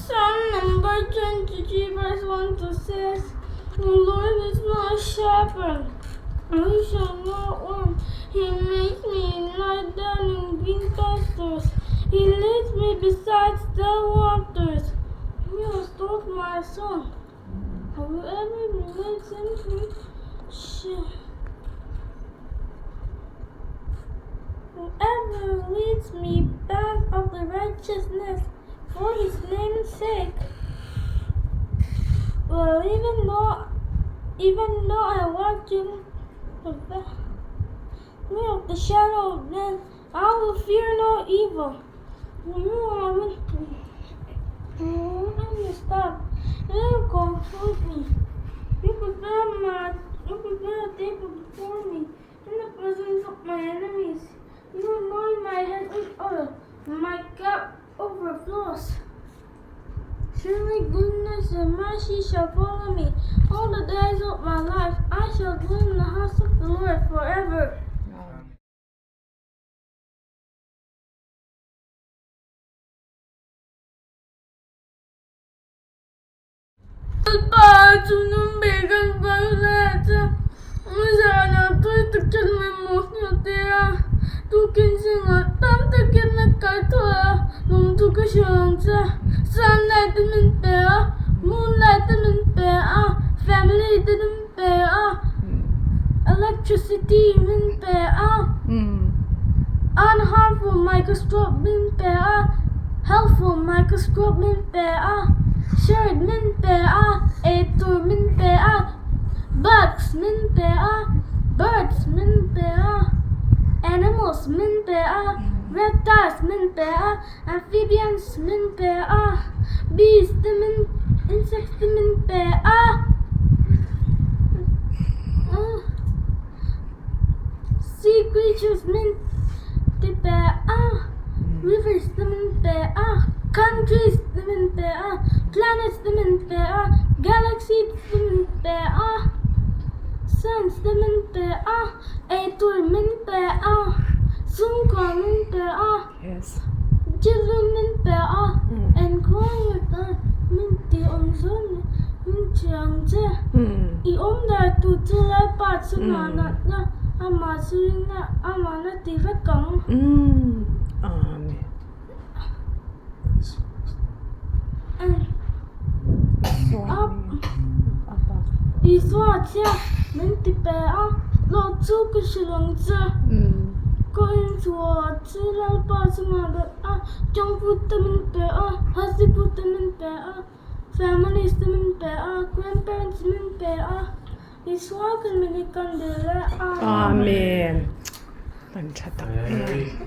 Psalm number 23 verse 1 to 6 The Lord is my shepherd, I shall not want. He makes me lie down in green pastures. He leads me beside still waters. He restores my soul. Whoever believes in him shall. Whoever leads me path of the righteousness for his name's sake. Well, even though, even though I walk in the valley of the shadow of death, I will fear no evil. For you are with me. And your staff, they will comfort me. You prepare my, you prepare a table before me in the presence of my enemies. You anoint my head with oil, my cup overflows. Surely goodness and mercy shall follow me all the days of my life. I shall dwell in the house of the Lord forever. Lalpa chu nung ber kan kal leh che zanah tui takin min hmuh hmuh tir a, tukin zingah tam takin a kal thaw a, lungthu ka hrilh ang che, sunlight te min pe a, moonlight te min pe a, family te min pe a, electricity min pe a, unharmful microscope min pe a, helpful microscope min pe a, shirt min pe a, eitur min pe a, bugs min pe a, birds min pe a, animals min pe a, reptiles min pe a, amphibians min pe a, bees te min insects te min pe a. Sea creatures min ti pe a, rivers te min pe a, countries te min pe a, planets te min pe a, galaxies te min pe a, suns te min pe a, eitur min pe a, chhungkua min pe a, children min pe a, engkhawngaih min ti awm zawng min ti ang che. I awm dar tur chu Lalpa chu natna amah chu rinna amah na ti vek ang. Amen. Isua chiah min ti pe a, lo chu ka hrilh ang che. Ka inchhuah chu Lalpa chungah dat a, junk food te min pe a, healthy food te min pe a, families te min pe a, grandparents min pe a, Isua kan min i kan dil e. Amen. Kan tha tak em.